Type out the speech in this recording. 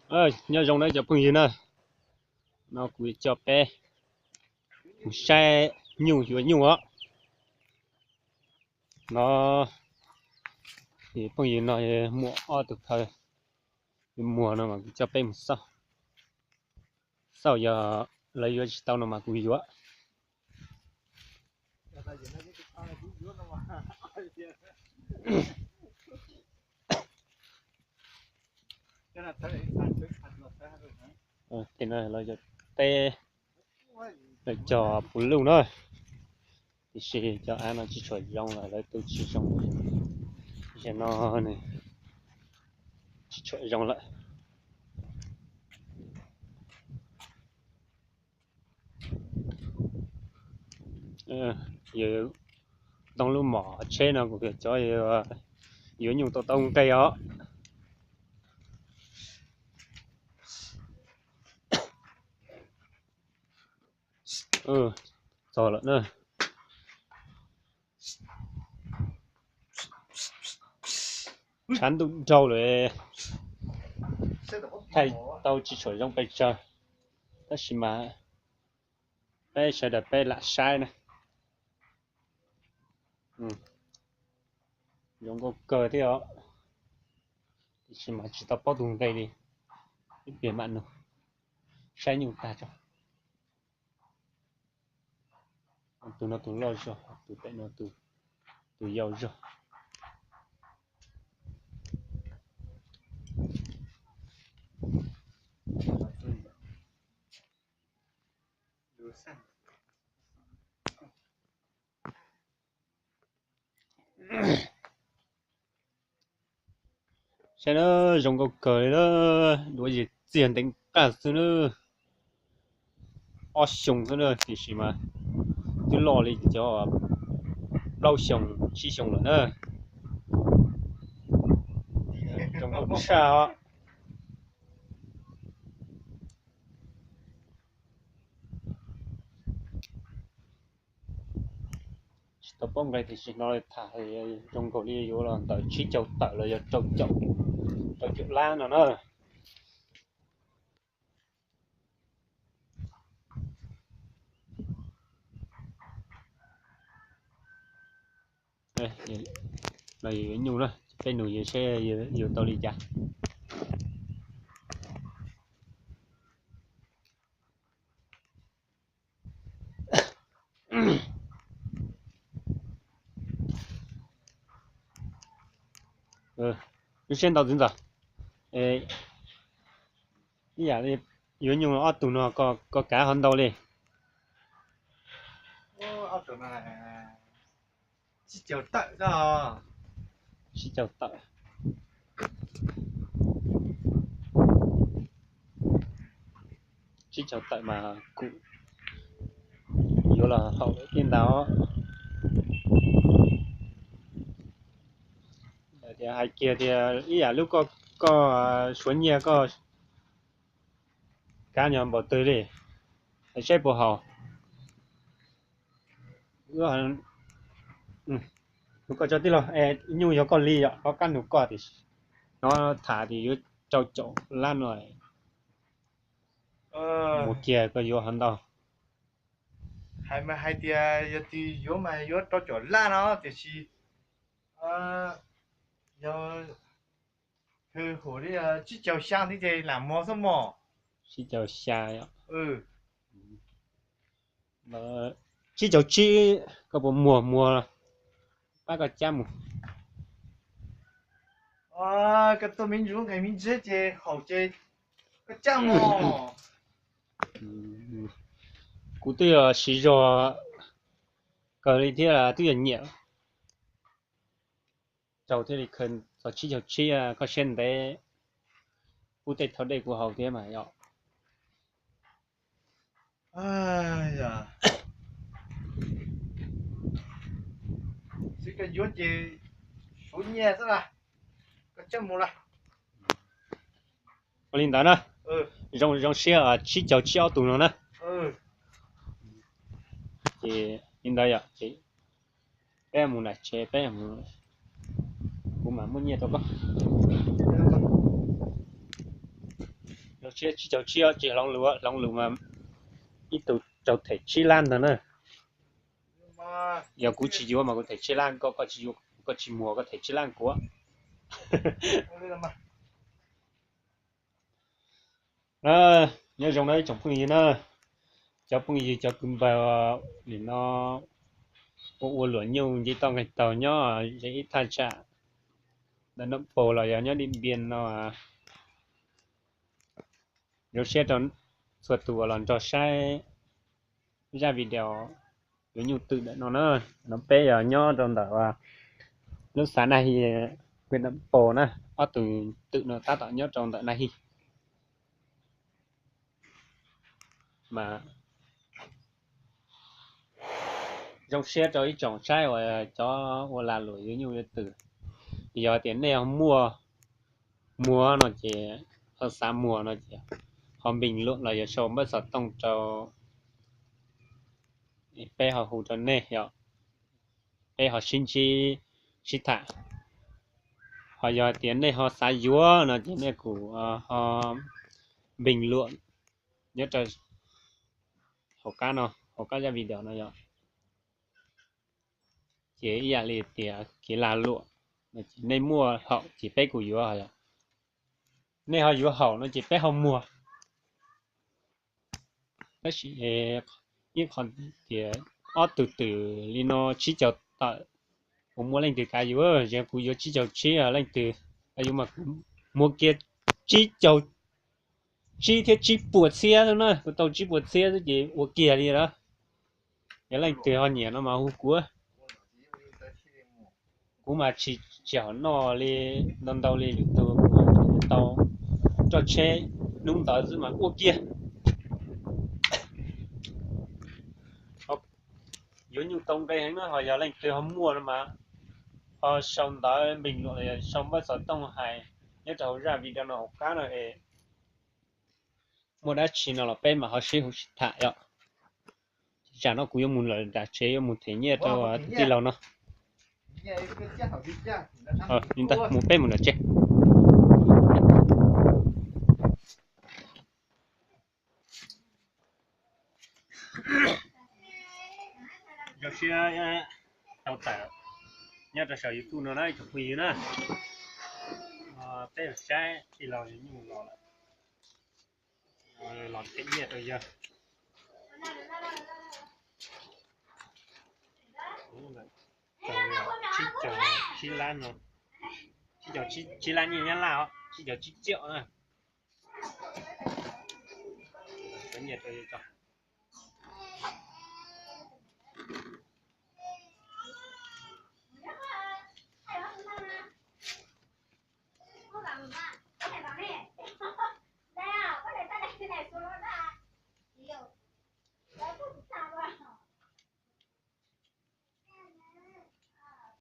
Nyob zoo na cov phooj ywg na, no kuv coj peb mus saib nyuj yuav nyuj os. No phooj ywg no muaj ob tug phaw muag no mas kuv coj peb mus xauj, xauj yog lawv yuav tsis tau no mas kuv yuav. Tej no lawv yog teb, lawv cog puv luj na, tiam sis cov av no tsis tshua zoo lawm, lawv tu tsis zoo. Tam sim no nws tsis tshua zoo lawm. Yog ntoo lub mom tsheb no kuv cov yuav nyuj tau tau nqe os. Txog lawm na. Tshav ntuj nraug lawm, thaij tau tsis tshua zoo pes tsawg, tab sis mas peb sawv daws peb lam saib na. Zoo nkauj kawg thiab os, tiam sis mas tsis tau paub tus nqe li, ib pliag mam nug, saib nyuj tag tso. Tus no tus loj zog, tus pem no tus yau zog. Saib na, zoo nkauj kawg li na, duav zis txiag ntees qaj xwb na, ob xyoos xwb na, tiam sis mas twb loj li cov plaub xyoos tsib xyoos lawm na. Zoo nkauj tshaj os. Tsis tau paub nqe tiam sis hnov tham zoo nkaus li yuav los ntawm tsib caug tawm los yog rau caum, rau caum lab no na. Los yuav nyuj na, peb nug yus seb yuav tau li cas. Lub siab ntau txiv ntxawm, ib yam li yuav nyuj ob tug no koj kav ho ntau li. Tsib caug tawm, tsib caug tawm, tsib caug tawm mas kuv yuav los haum thiab ntag. Tias hais kiag tias ib yam lub koj, koj suav nyiaj koj kav nyob npaum twg li, saib puas haum. Nug koj tso tij laug, nyuj yog koj li yom, koj kab nug koj tiam sis hnov tham tias yuav rau caum lab no, mus kiag koj yuav ho ntau. Hais mas hais tias yog tias yuav mas yuav rau caum lab no tiam sis yog hwm hum li tsib caug xya thiab ces lam muag xwb mog. Tsib caug xya, tsib caug tsib, koj puas muag? Muag, pab koj cab mus. Koj tuaj me ntsis nqes me ntsis ces haum ces koj cab mus. Kuv twb yog siv zog kawg li thiab twb yog nyiam. Rau thiaj li khaws txog tsib caug tsib, koj siab ntev pub tej thau dej kuv haus thiab mas yom. Xib koj yuav ces suav nyiaj xwb las, koj coj mus las. Ua li ntawd na, zoo zoo siab tsib caug tsib ob tug no na. Ces li ntawd yom, ces peb mus nram tsev peb, kuv mam muab nyiaj rau koj. Tsib caug tsib, tsis hloov lus, hloov lus mas ib tug raug them tsib lab ntag na. Yog kuv tsis yuav mas kuv them tsib lab, koj tsis muag koj them tsib lab kuv. Nyob zoo na ib tsoom phooj ywg na, cov phooj ywg cov kwv npawg nim no ua ua luam nyuj nce toj nqes taug nyob ze ib thaj tsam ntawm Naj Pos los yog nyob Dim Npiaj no, zoo siab rau txhua tus uas los nrog saib zaj video yuav nyuj twm ntawm no na. No peb yog nyob rau ntawm lub xav Naj His, hwm Naj Pos na, ob tug twm no tab tom nyob rau ntawm Naj His. Mas zoo siab rau ib tsoom saib uas cov ua lag luam yuav nyuj yuav twm. Yog tias nej ho muaj, muag no ces, ho xav muag no ces ho npeej luam los yog sau npawb xov tooj rau, peb ho hu rau nej yom, peb ho sib ntsib sib tham. Ho yog tias nej ho xav yuav no ces nej kuj ho npeej luam nyob rau hauv qab no, hauv qab zaj video no yom. Ces ib yam li tias kev lag luam, nej muaj haum ces peb kuj yuav, nej ho yuav haum no ces peb ho muag. Tab sis ib qho tias ob tug twm li no tsib caug tawm, puas muaj leej twg kav yus? Yog kuv yuav tsib caug tsib, leej twg kav yus mas kuv muag kiag tsib caug tsib thiab tsib puas txhiab xwb na, kuv tau tsib puas txhiab xwb ces ua kiag li lawm. Yog leej twg ho nyiam no mas hu kuv. Kuv mas tsis, tsis hom noj li ntau ntau li lwm tus, kuv tau roj tsheb hnub ntawd xwb mas ua kiag. Yuav nyuj tau nqe heev na, ho yog leej twg ho muaj no mas ho sau ntawv npeej luam los yog sau npawb xov tooj hais nyob rau hauv zaj video no hauv qab no es muaj dab tsi no los peb mam ho sib hu sib tham yom. Tsam no kuv yuav mus lawm nram tsev yuav mus them nyiaj rau tus tij laug no. Li ntawd mus peb mus nram tsev. Zoo siab tau tawm nyob rau saum YouTube no na ib tsoom phooj ywg na. Peb saib tij laug nyuj los lawm, los them nyiaj rau yawg. Tsib caug tsib lab no, tsib caug tsib lab nyiaj Nyab Laj os, tsib caug tsib txhiab na. Nyiaj rau yawg tso.